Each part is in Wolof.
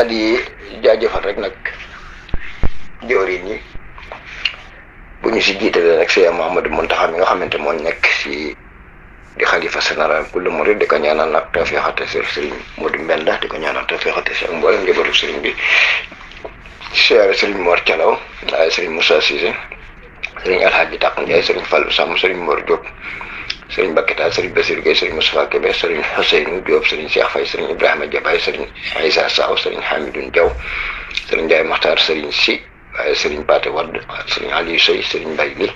di jaajëfal rek nag jawriñ yi bu ñu si jiitalee nag Cheikh Mouhamadou Mountakha mi nga xamante moo nekk si di xalifa général kullu murid di ko ñaanal nag tawfeexate sëriñ Modou Mbenda di ko ñaanal tawfeexate si ak mboolem njabootu sëriñ bi siyaare sëriñ Mor Thialaw waaye sëriñ Moussa Cissé sëriñ Alhaji Taq Ndiaye sëriñ Fallou Samb sëriñ Mor Diop sëriñ Bakita sëriñ Bassirou Gueye sëriñ Moustapha Kébé sëriñ Ousseynou Diop sëriñ Cheikh Faye sëriñ Ibrahima Diabaye sëriñ Aïssa Saw sëriñ Hamidoune Diaw sëriñ Ndiaye Makhtar sëriñ Si waaye sëriñ Paté Wade sëriñ Aliou Sey sëriñ Mbaye Li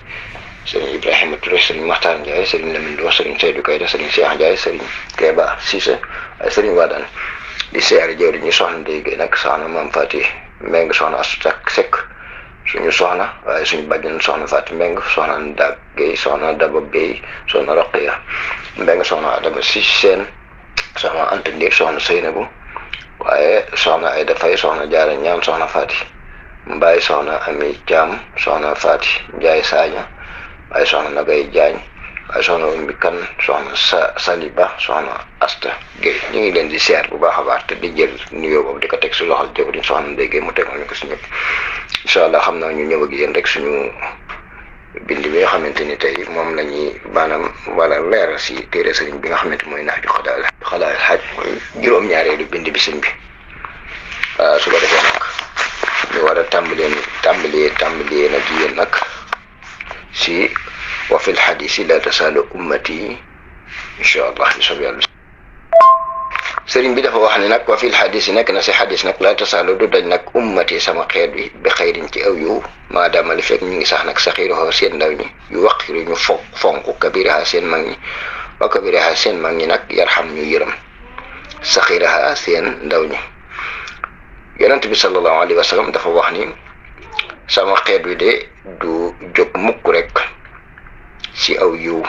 sëriñ Ibrahima Touré sëriñ Makhtar Ndiaye sëriñ Lamine Lo sëriñ Seydou Kayda sëriñ Cheikh Ndiaye sëriñ Kéba Cissé waaye sëriñ Wadane di siyaare jawriñ ñi soxna Ndeye Gueye nag soxna Mame Fati Mbeng soxna Astou Seck suñu soxna waaye suñu bàjjen soxna Fatou Mbeng soxna Ndak Gueye soxna Daba Gueye soxna Roqiya Mbeng soxna Adama Si Seen soxna Anta Ndir soxna Seynabou waaye soxna Aïda Faye soxna Jaara Ñaam soxna Fati Mbaye soxna Ami Thiam soxna Fati Ndiaye Sagna waaye soxna Nagay Diagne waaye soxna Umbi Kan soxna Saliba soxna Asta Gueye ñu ngi leen di siyaar bu baax a baax te di jël nuyoo boobu di ko teg si loxol jëwriñ soxna Ndeye Gueye mu tegal ñu ko si ñëpp incha allah xam naa ñu ñëw ak yéen rek suñu bind bi nga xamante ni tey moom la ñuy maanaam wala leeral si téere sëriñ bi nga xamante mooy nax ju xadaal xaaj mooy juróom-ñaareelu bind bi sëñ bi su ko defee nag ñu war a tàmbalee nag yéen nag si wa fil xadisi la tasaalu ummati incha allah bi sob yàlla sëriñ bi dafa wax ne nag wa fil xadis nekk na si xadis nag la tasaalu du dañ nag ummati sama xeet bi bi xayrin ci aw yu maadaama li fekk ñu ngi sax nag saxiiruha seen ndaw ñi yu waqiru ñu fonk kabiraha seen mag ñi wa kabiraha seen mag ñi nag yarxam ñu yërëm saxiiraha seen ndaw ñi yonent bi sallallahu alayhi wa sallam dafa wax ni sama xeet wi de du jóg mukk rek si aw yiw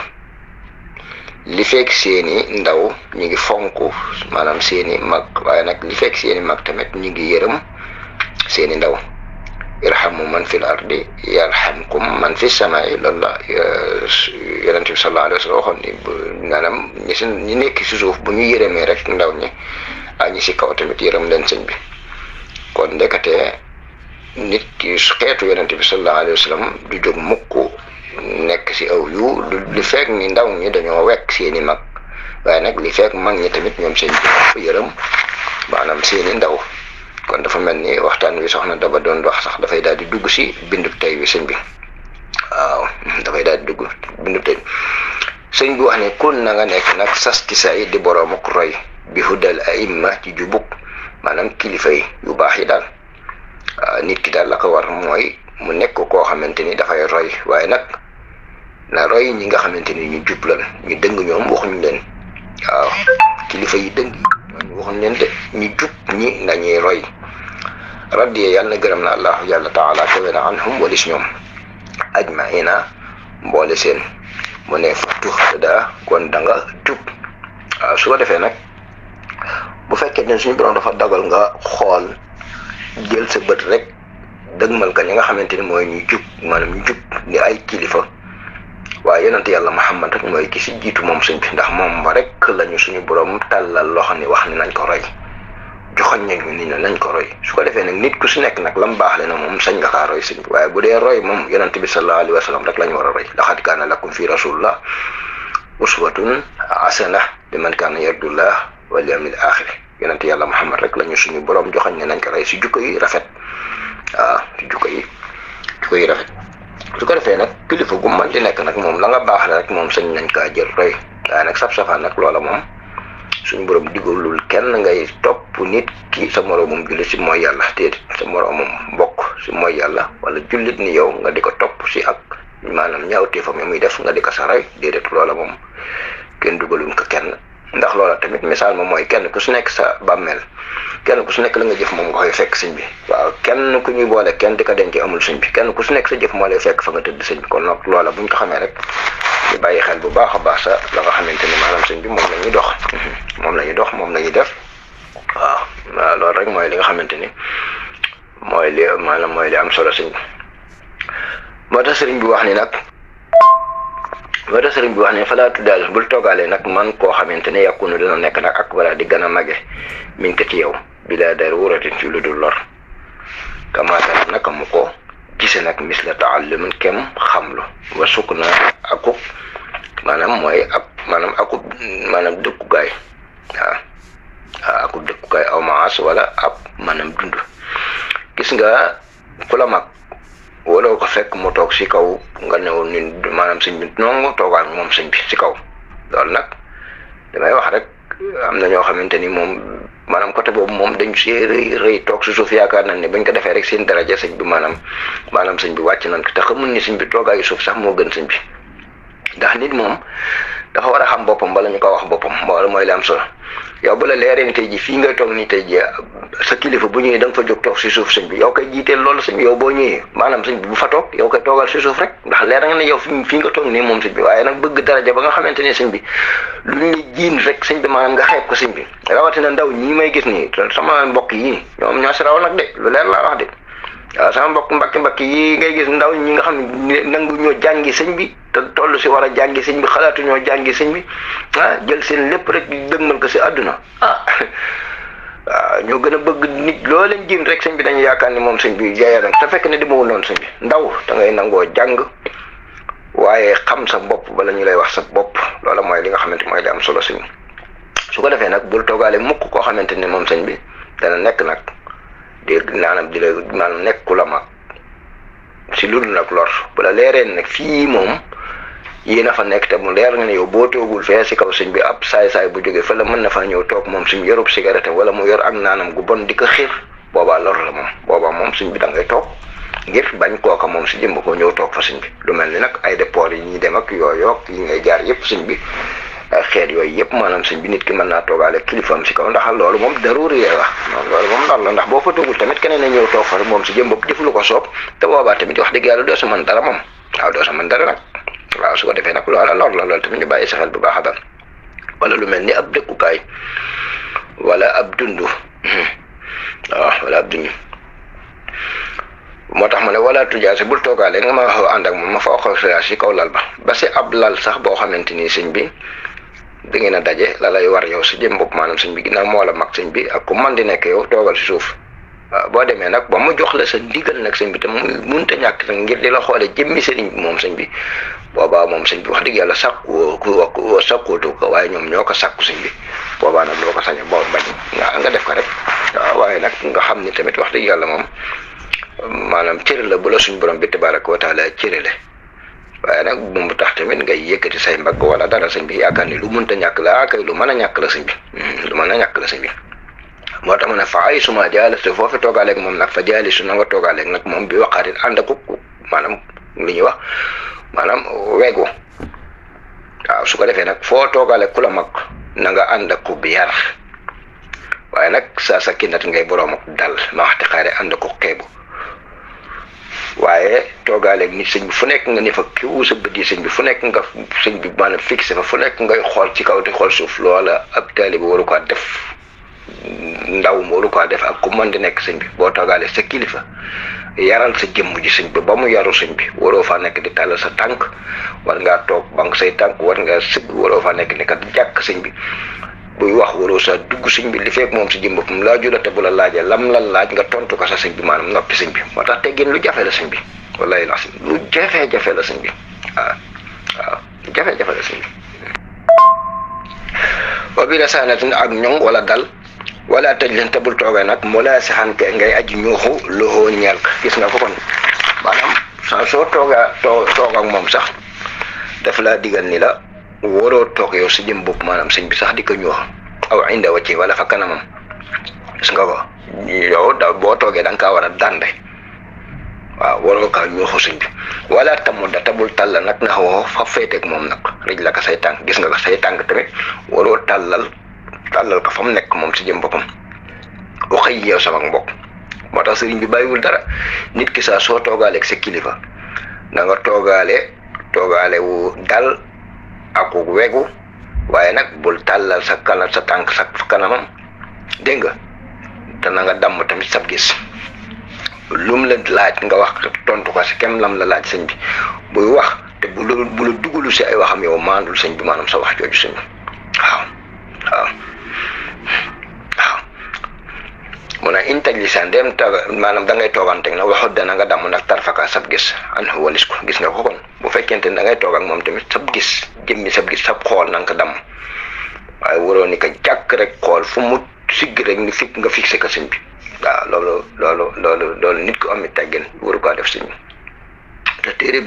li fekk seeni ndaw ñu ngi fonk maanaam seeni mag waaye nag li fekk seeni mag tamit ñu ngi yërëm seeni ndaw irhamu man fil ardi yarhamkum man fi samaa'i loolu la yonent bi sallallahu alayhi wa sallam waxoon ni maanaam ñi nekk si suuf bu ñu yërëmee rek ndaw ñi ak ñi si kaw tamit yërëm leen sëñ bi kon ndekete nit ki xeetu yonent bi sallallahu alayhi wa sallam du jóg mukk nekk si aw yu li fekk ni ndaw ñi dañoo wekk seeni mag waaye nag li fekk mag ñi tamit ñoom seen yërëm maanaam seeni ndaw kon dafa mel ni waxtaan wi soxna Daba doon wax sax dafay daal di dugg si bindu tey wi sëñ bi waaw dafay daal di dugg bindu tey sëñ bi wax ne kun na nga nekk nag sas ki say di boroomuk roy bi hudal aimma ci jubug maanaam kilifa yi yu baax yi daal nit ki daal la ko war mooy mu nekk koo xamante ni dafay roy waaye nag na roy ñi nga xamante ni ñu jub lan ñu dëng ñoom waxuñu leen waaw kilifa yi dëng ñooñu waxuñu leen de ñu jub ñi nañuy roy radiya yàlla na gërëm na allah yàlla taala kawe na anhum walis ñoom ajmaina mboole seen mu ne fattu da kon da nga jub waaw su ko defee nag bu fekkee ne suñu borom dafa dagal nga xool jël sa bët rek dëgmal ka ñi nga xamante ni mooy ñu jub maanaam ñu jub ni ay kilifa waaye yonent yàlla Muhammad rek mooy ki si jiitu moom sëñ bi ndax moom ba rek lañu suñu borom tàllal loxo ni wax ni nañ ko roy joxoñ nañu ni nañ ko roy su ko defee nag nit ku si nekk nag lam baax le na moom sañ nga kaa roy sëñ bi waaye bu dee roy moom yonent bi sallallahu alayhi wa sallam rek la ñu war a roy laqad kaana lakum fi rasulillah uswatun hasana liman kaana yarjullah wal yawmil axir yonent yàlla Muhammad rek lañu suñu borom joxoñ ne nañ ko roy si jukko yi rafet waaw si jukko yi rafet su ko defee nag kilifa gu man di nekk nag moom la nga baax la rek moom sañ nañ kaa jël roy waaye nag saf-safaan nag loola moom suñu borom digalul kenn ngay topp nit ki sa moroomum jullit si mooy yàlla déedéet sa moroomum mbokk si mooy yàlla wala jullit ni yow nga di ko topp si ak maanaam ñaawteefam yi muy def nga di ko sa roy déedéet loola moom kenn dugaluñ ko kenn ndax loola tamit misaal moom mooy kenn ku su nekk sa bàmmeel kenn ku su nekk la nga jëf moom nga koy fekk sëñ bi waaw kenn ku ñuy boole kenn di ko denc amul sëñ bi kenn ku su nekk sa jëf moo lay fekk fa nga tëdd sëñ bi kon nag loola buñ ko xamee rek ñu bàyyi xel bu baax a baax sa la nga xamante ni maanaam sëñ bi moom la ñuy dox moom la ñuy def waaw waaw loolu rek mooy li nga xamante ni mooy li maanaam mooy li am solo sëñ bi moo tax sëriñ bi wax ni nag falaa tuddaal bul toogaale nag man koo xamante ne yàkkunu dina nekk nag ak wala di gën a mage min ko ci yow bilaa daruratin ci lu dul lor kamaatal naka mu ko gise nag misla taallumin kem xamlu wa sukk na akub maanaam mooy maanaam dëkkukaay waaw akub dëkkukaay aw maas wala ab maanaam dund gis nga ku la mag wala ko fekk mu toog si kaw nga newoon ni maanaam sëñ bi noonu toogaan moom sëñ bi si kaw loolu nag damay wax rek am na ñoo xamante ni moom maanaam côté boobu moom dañ si rëy toog si suuf yaakaar nañ ne bañ ko defee rek seen daraja sëñ bi maanaam sëñ bi wàcc nañ ko te xamul ni sëñ bi toogaayu suuf sax moo gën sëñ bi ndax nit moom dafa war a xam boppam bala ñu ko wax boppam wala mooy li am solo yow bu la leeree ni tey ji fii ngay toog nii tey ji sa kilifa bu ñëwee da nga fa jóg toog si suuf sëñ bi yow koy jiiteel loolu sëñ bi yow boo ñëwee maanaam sëñ bi bu fa toog yow koy toogal si suuf rek ndax leer nga ne yow fii nga toog nii moom sëñ bi waaye nag bëgg daraja ba nga xamante ne sëñ bi lu ñu jiin rek sëñ bi maanaam nga xeeb ko sëñ bi rawatina ndaw ñii may gis nii sama mbokk yi ñoom ñoo si raw nag de lu leer laa wax de waaw sama mbokk yi ngay gis ndaw ñi nga xam ne nangu ñoo jàngi sëñ bi te toll si war a jàngi sëñ bi xalaatu ñoo jàngi sëñ bi jël seen lépp rek dëgmal ko si àdduna waaw ñoo gën a bëgg nit loo leen jiin rek sëñ bi dañu yaakaar ni moom sëñ bi jaayal te fekk ne demewul noonu sëñ bi ndaw da ngay nangoo jàng waaye xam sa bopp bala ñu lay wax sa bopp loola mooy li nga xamante mooy li am solo sëñ bi su ko defee nag bul toogaale mukk koo xamante ni moom sëñ bi dana nekk nag di naanam di la maanaam nekk ku la mag si loolu nag lor bu la leeree nag fii moom yéen a fa nekk te mu leer nga ne yow boo toogul fee si kaw sëñ bi ab saay-saay bu jógee fa la mën na fa ñëw toog moom suñ yorub cigarette wala mu yor ak naanam gu bon di ko xiir boobaa lor la moom boobaa moom sëñ bi da ngay toog ngir bañ kooka moom si jëmb ko ñëw toog fa sëñ bi lu mel ni nag ay déport yi ñuy dem ak yooyu yi ngay jaar yëpp sëñ bi xeet yooyu yëpp maanaam sëñ bi nit ki mën naa toogaale kilifaam si kaw ndax loolu moom daruri la loolu moom ndar la ndax boo fa toogul tamit keneen a ñëw toog fa moom si jëm bopp def lu ko soob te boobaa tamit wax dëgg yàlla doo sa mën dara moom waaw doo sa mën dara nag waaw su ko defee nag loola lor la loolu tamit ñu bàyyi sa xel bu baax a baax wala lu mel ni ab dëkkukaay wala ab dund waaw wala ab dund moo tax ma ne wala tujaase bul toogaale nga ma xaw ànd ak moom ma fa wax si kaw lal ba si ab lal sax boo xamante ni sëñ bi da ngeen a daje la lay war yow si jëm bopp maanaam sëñ bi ginnaaw moo la mag sëñ bi ak ku man di nekk yow toogal si suuf waaw boo demee nag ba mu jox la sa ndigal nag sëñ bi te mu mënta ñàkk nag ngir di la xoolee jëmmi sëriñ bi moom sëñ bi boobaa moom sëñ bi wax dëgg yàlla sakkootu ko waaye ñoom ñoo ko sàkku sëñ bi boobaa nag loo ko sañ boo bañ nga def ko rek waaw waaye nag nga xam ni tamit wax dëgg yàlla moom maanaam cëre la bu la suñ borom bi tabaraka wa taala cëre la waaye nag bu mu tax tamit ngay yëkkati say mbagg wala dara sëñ bi yaakaar ni lu mënta ñàkk la kay lu mën a ñàkk la sëñ bi lu mën a ñàkk la sëñ bi moo tax ma ne fa ay suma jaaliste foofu toogaaleeg moom nag fa jaalisu na nga toogaaleeg nag moom bi waxaatit ànd ak maanaam li ñuy wax maanaam wegu waaw su ko defee nag foo toogaaleeg ku la mag na nga ànd ak ku bi yar waaye nag sa kinat ngay boroom ak dal ma waxti xaare ànd ak ku xeebu waaye toogaaleeg nit sëñ bi fu nekk nga ne fa kiwu sa bët yi sëñ bi fu nekk nga sëñ bi maanaam fixé fa fu nekk ngay xool ci kaw di xool suuf loola ab taalibe waru ko def ndaw waru ko def ak ku mën di nekk sëñ bi boo toogaalee sa kilifa yaral sa jëmm ji sëñ bi ba mu yaru sëñ bi waroo faa nekk di tàll sa tànk war ngaa toog banque say tànk war ngaa sëgg waroo faa nekk ni kat jàkk sëñ bi buy wax waroo sa dugg sëñ bi li fekk moom si jëm boppam laaju la te bu la laajee lam la laaj nga tontu ko sa sëñ bi maanaam noppi sëñ bi moo tax teggin lu jafe la sëñ bi wallahi la lu jafe-jafe la sëñ bi waaw lu jafe-jafe la sëñ bi wa bi rasanatin ak ñoŋ wala dal wala tëj leen te bul toogee nag mu laa saxan ke ngay aji ñuuxu loxoo ñeel ko gis nga ko kon maanaam soo toog ak moom sax daf laa digal ni la waroo toog yow si jëm bopp maanaam sëñ bi sax di ko ñuux aw inda wacci wala fa kanamam gis nga ko yow da boo toogee da nga kaa war a dande waaw waroo kaa ñuuxu sëñ bi wala tamut da tabul tàll nag nga xawoo fa féeteeg moom nag rëj la ko say tànk gis nga ko say tànk tamit waroo tàllal ko fa mu nekk moom si jëm boppam waxëy yow sama mbokk moo tax sëriñ bi bàyyiwul dara nit ki saa soo toogaaleeg sa kilifa da nga toogaale wu dal ak wegu waaye nag bul tàllal sa tànk sa kanamam dégg nga te na nga damm tamit sab gis lum la laaj nga wax tontu ko si kem lam la laaj sëñ bi buy wax te bu la dugalu si ay waxam yow maandul sëñ bi maanaam sa wax jooju sëñ bi waaw mu ne intelligent dem tooga maanaam da ngay toogante nag waxut dana nga damm nag tarfaka sab gis an walis ko gis nga ko kon bu fekkente ne da ngay toog ak moom tamit sab gis jëmmi sab gis sab xool na nga ko damm waaye waroo ni ko jàkk rek xool fu mu sigg rek ni fi nga fixé ko sëñ bi waaw loolu nit ko amit teggin waru ko def sëñ bi te téere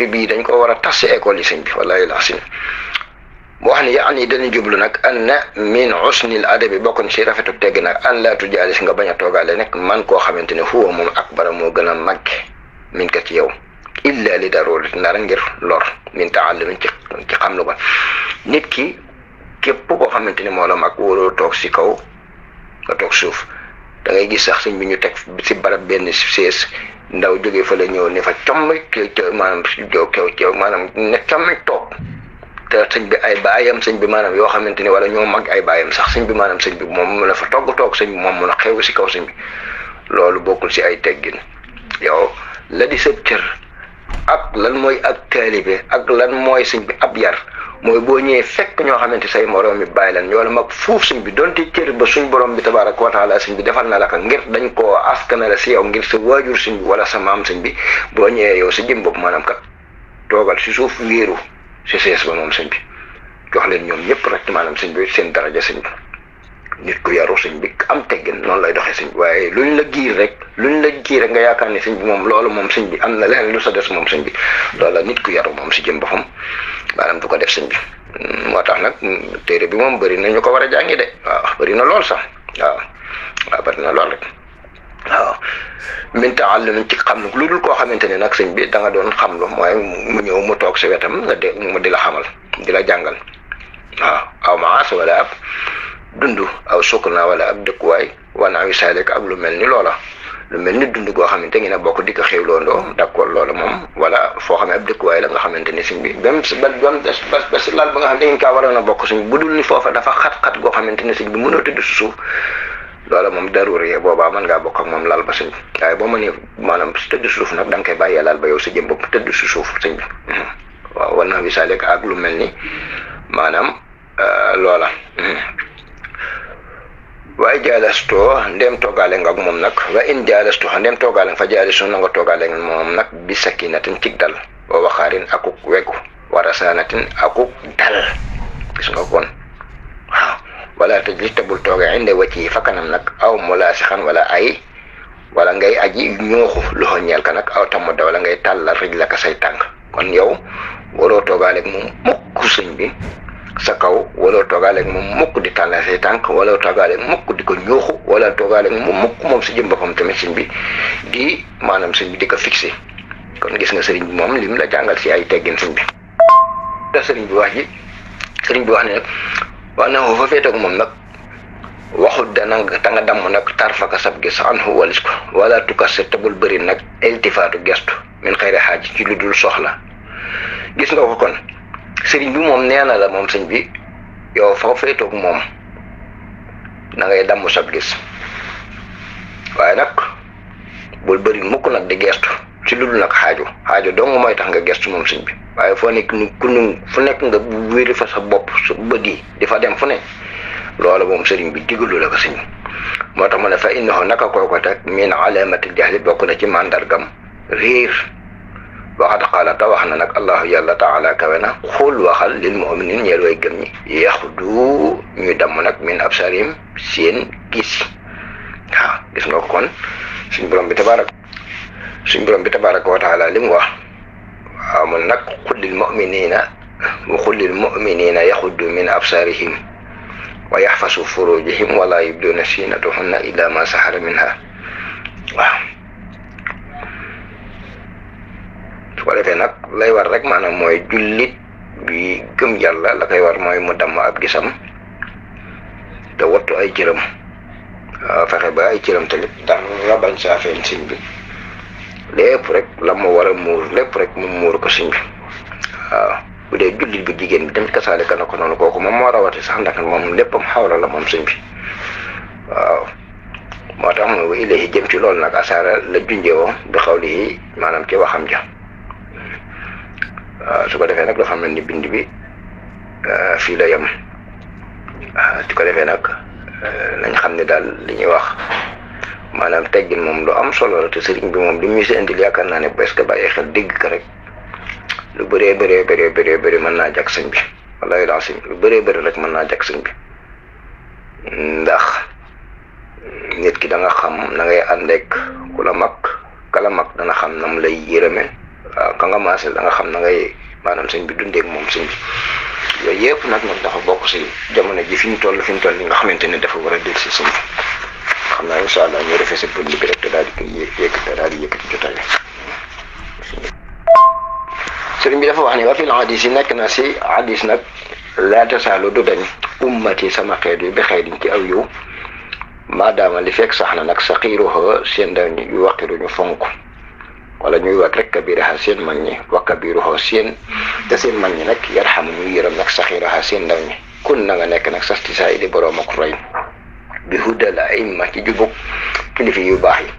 bii dañ ko war a tas si école yi sëñ bi wallahi la sin mu wax ni yaani dañu jublu nag an na min usnil adabi bokkoon si rafetu tegg nag an laa tujaalis nga bañ a toogaale nekk man koo xamante ne huwa moom akbara moo gën a màgg min ka ci yow illa li daruri ndara ngir lor min taallumin ci xam lu ko nit ki képp koo xamante ne moo la mag waroo toog si kaw nga toog suuf da ngay gis sax sëñ bi ñu teg si barab benn sees ndaw jógee fa la ñëw ne fa commit maanaam kew maanaam ne commit toog te sëñ bi ay baayam sëñ bi maanaam yoo xamante ni wala ñoo mag ay baayam sax sëñ bi maanaam sëñ bi moom mu ne fa toog sëñ bi moom mun a xew si kaw sëñ bi loolu bokkul si ay teggin yow la di sa cër ak lan mooy ak taalibe ak lan mooy sëñ bi ab yar mooy boo ñëwee fekk ñoo xamante say moroom mi bàyyi lan ñoo la mag fuuf sëñ bi donte cër ba suñ borom bi tabaaraka wa taala sëñ bi defal na la ko ngir dañ koo askanale si yow ngir sa waajur sëñ bi wala sa maam sëñ bi boo ñëwee yow sa jëm bopp maanaam kat toogal si suuf wéeru si sees ba moom sëñ bi jox leen ñoom ñëpp rek maanaam sëñ bi seen daraja sëñ bi nit ku yaru sëñ bi am teggin noonu lay doxee sëñ bi waaye luñ la giir rek nga yaakaar ne sëñ bi moom loolu moom sëñ bi am na leneen lu sa des moom sëñ bi loolu la nit ku yaru moom si jëm boppam maanaam du ko def sëñ bi moo tax nag téere bi moom bëri na ñu ko war a jàngi de waaw bëri na lool sax waaw bëri na lool rek waaw min taallumin ci xam lu dul koo xamante ne nag sëñ bi da nga doon xam lu mooy mu ñëw mu toog si wetam nga de mu di la xamal di la jàngal waaw aw maas wala ab dund aw sukna wala ab dëkkuwaay wana wi saalik ak lu mel ni loola lu mel ni dund goo xamante ngi ne bokk di ko xewloondoo d'accord loola moom wala foo xam ne ab dëkkuwaay la nga xamante ni sëñ bi même ba si lal ba nga xam ne ngeen kaa waroon a bokk sëñ bu dul ni foofa dafa xat-xat goo xamante ni sëñ bi mënoo tëdd si suuf loola moom daruri boobaa mën ngaa bokk ak moom lal ba sëñ bi waaye boo mënee maanaam tëdd si suuf nag da nga koy bàyyee lal ba yow sa jëm bopp tëdd si suuf sëñ bi waaw wana wi saalik ak lu mel ni maanaam loola waaye jaalastoo ndem toogaale nga ak moom nag wa in jaalastoo ndem toogaale nga fa jaalistoo na nga toogaale nga moom nag bi sakinatin cig dal wa waxaarin akuk wegu wa rasaanatin akuk dal gis nga kon waaw wala te li tabul toogee inde wacc yi fa kanam nag aw mulaasixan wala ay wala ngay aji ñooxu loxo ñeel ka nag aw tammu da wala ngay tàllal rëj la ka say tànk kon yow waroo toogaale ak moom mukk sëñ bi sa kaw wala toogaale ak moom mukk di tàllal say tànk wala toogaale ak mukk di ko ñuuxu wala toogaale ak moom mukk moom si jëm boppam tamit sëñ bi di maanaam sëñ bi di ko fixé kon gis nga sëriñ bi moom lim la jàngal si ay teggin sëñ bi te sëriñ bi wax ne nag wax na fa féete ak moom nag waxut dana ta nga damm nag tarfaka sab gis anhu walis ko wala tukas te bul bëri nag iltifaatu gestu min xëyri xaaj ci lu dul soxla gis nga ko kon sëriñ bi moom nee na la moom sëñ bi yow fa féetoog moom na ngay damm sab gis waaye nag bul bëri mukk nag di gestu ci lu dul nag xaajo dong mooy tax nga gestu moom sëñ bi waaye foo nekk ni fu nekk nga wéri fa sa bopp sa bët yi di fa dem fu ne loolu moom sëriñ bi digalu la ko sëñ moo tax mu ne fa innahu naka kooko teg min alamati jahli bokk na ci mandargam réer waxat xaala ta wax na nag allahu yàlla taala kawe na xul waxal lil muminin ñeel way gëm ñi yaxdu ñuy damm nag min absarim seen gis waaw gis nga ko kon suñ borom bi tabaraka wa taala li mu wax waaw mun nag xul lil muminina yaxuddu min absarihim wa yaxfasu furujihim wala yubduna zinatahunna illa ma sahara minha waaw su ko defee nag lay war rek maanaam mooy jullit bi gëm yàlla la koy war mooy mu damm ab gisam te wattu ay cëram fexe ba ay cëram tamit dara bañ saa feeñ sëñ bi lépp rek la mu war a muur lépp rek mu muur ko sëñ bi waaw bu dee jullit bi jigéen bi tamit kasaale ka na ko noonu kooku moom moo rawati sax ndax moom léppam xawla la moom sëñ bi waaw moo tax mu ilayhi jëm ci loolu nag asaara la junjewoo bi xawlihi maanaam ci waxam ja su ko defee nag dafa mel ni bind bi fii la yem su ko defee nag nañ xam ne daal li ñuy wax maanaam teggin moom lu am solo la te sëriñ bi moom li muy si indil yaakaar naa ne parce que bàyyi xel dégg ko rek lu bëree mën naa jag sëñ bi wallahi laasim lu bëree rek mën naa jag sëñ bi ndax nit ki da nga xam na ngay àndeek ku la mag kala mag dana xam nam lay yërëme waaw ka nga maasel da nga xam na ngay maanaam sëñ bi dundeek moom sëñ bi yooyu yëpp nag dafa bokk si jamono ji fi ñu toll li nga xamante ne dafa war a del si sëñ bi xam naa incha allah ñu defee sa bënd bi rek te daal di koy yëkkati jotaay sëriñ bi dafa wax ne wa fil hadis yi nekk na si hadis nag laa tasaalu du dañ ummati sama xeet yi bi xëy ci aw yiw maadaama li fekk sax na nag sa xiiruha seen ndaw ñi yu waqiruñu fonk wala ñuy wat rek kabiraha seen mag ñi wa kabiruha seen mag ñi nag yarxamu ñuy yërëm nag sa xiiraha seen ndaw ñi kun na nga nekk nag sasti saa yi di boroom ak roy bi huddal aimma ci jubug kilifa yu baax yi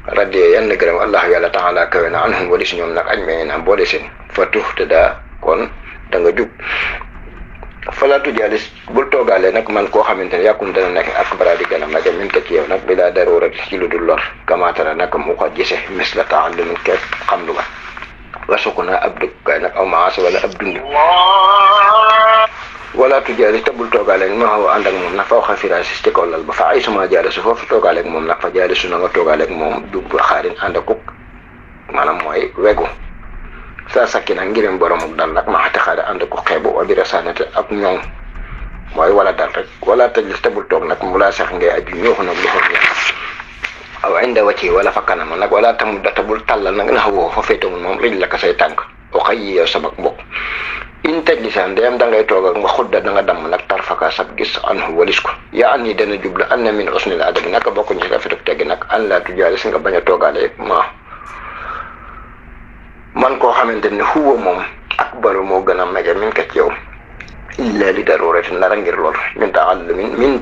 radiyee yan na gërëm allahu yàlla taala kawe na anhum wali si ñoom nag añ mee na boole seen fa tuxte daa kon da nga jub falaatu jaalis bul toogaale nag man koo xamante ne yàkkun dana nekk ak bara di gën a mage min ka ci yow nag bi laa darurati ci lu dul lor kamaatara nag mu ko gise mis la taallumin keet xam lu ba wasuku naa ab dëkkukaay nag aw maasa wala ab dund wala tu jaalis te bul toogaale ma xaw ànd ak moom nag fa waxa firaasis ci kaw lal ba fa ay suma jaalisu foofu toogaale ak moom nag fa jaalisu na nga toogaale ak moom du xaarin ànd ak maanaam mooy wegu saa sakki nag ngirim boromuk dal nag ma xati xaari ànd ko xeebu wa bi rasanate ak ñoom mooy wala dal rek wala tëjlis tabul toog nag mu laa sax ngay aju ñooxu nag lu xool aw inda wacci wala fa kanama nag wala tamul da tabul tàllal nag na xawoo fa féetamul moom rëj la ko say tànk o xay yi yow sama mbokk in tëjlisaan ndeyam da ngay toog ak nga xudda da nga damm nag tarfaka sab gis anhu walis ko yaa an yi dana jublu an na min usnil adabi naka bokk ñu si rafetuk teggi nag an laa tujaalis nga bañ a toogaale man koo xamante ne huwa moom akbaru moo gën a mege min kat yow illa li darurati nara ngir lool min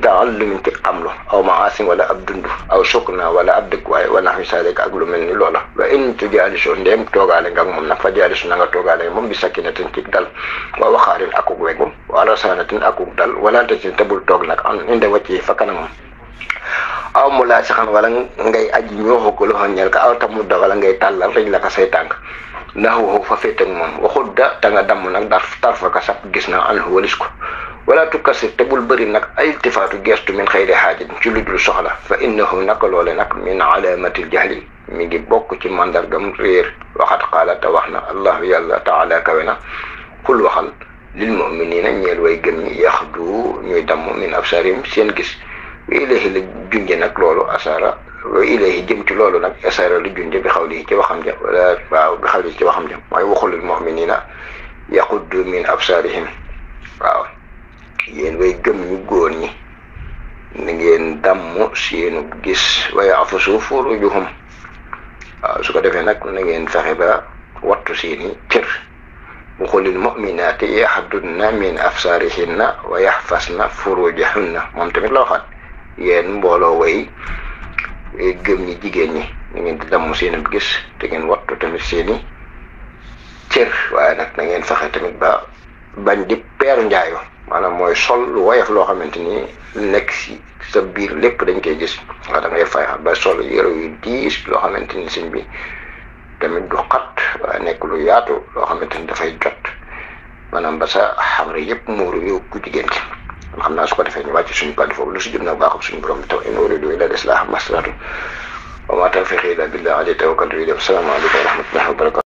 taallumin ci xamlu aw maasin wala ab dund aw sukna wala ab dëkkuwaay wala naxwi salik ak lu mel ni loola wa in tujaalisu ndéem toogaale nga ak moom nag fa jaalisu na nga toogaale moom bi sakinatin ci dal wa waxaarin akuk wegu wa rasanatin akuk dal wala tatin tabul toog nag an inde wàcci fa kanamam aw mu laa saxan wala ngay aji ñooxu ko loxo ñeel ka aw tamut da wala ngay tàllal rëj la ka say tànk ndax waxu fa féet ak moom waxut da nga damm nag tarfa ka sab gis naa an walis ko wala tukkasir te bul bëri nag ay iltifaatu gestu min xayri xaajat ci lu dul soxla fa innahu naka loole nag min alaamatil jahli mi ngi bokk ci mandargam réer waxat qaala te wax na allahu yàlla taala kawe na xul waxal lil muminina ñeel way gëm ñi yaxdu ñuy damm min absarim seen gis wa ilayhi la junje nag loolu asara wa ilayhi jëm ci loolu nag asara lu junje bi xawli ci waxam ja wala waaw bi xawli ci waxam ja mooy waxulul mu'minina yaxuddu min absarihim waaw yéen way gëm ñu góor ñi na ngeen damm seenu gis wa ya'fusu furujuhum waaw su ko defee nag na ngeen fexe ba wattu seeni cër waxulul mu'minaati yaxdudna min absarihinna wa yaxfasna furujahunna moom tamit la waxaat yéen mbooloo way gëm ñi jigéen ñi na ngeen di damm seen gis te ngeen wattu tamit seeni cër waaye nag na ngeen fexe tamit ba bañ di peeru njaayo maanaam mooy sol lu woyof loo xamante ni nekk si sa biir lépp dañ koy gis waaw da ngay fay ba sol yére yu diis loo xamante ni sëñ bi tamit du xat waaye nekk lu yaatu loo xamante ni dafay jot maanaam ba sa xamre yëpp muuru yow ku jigéen ki xam naa su ko defee ñu wàcc suñu kàddu foofu lu si jëm nag baaxul suñu borom bi taw in uridu illa al-islaha mastata'tu wa ma tawfiqi illa billah alayhi tawakkaltu wa salaamaaleykum wa rahmatullahi wa barakatuh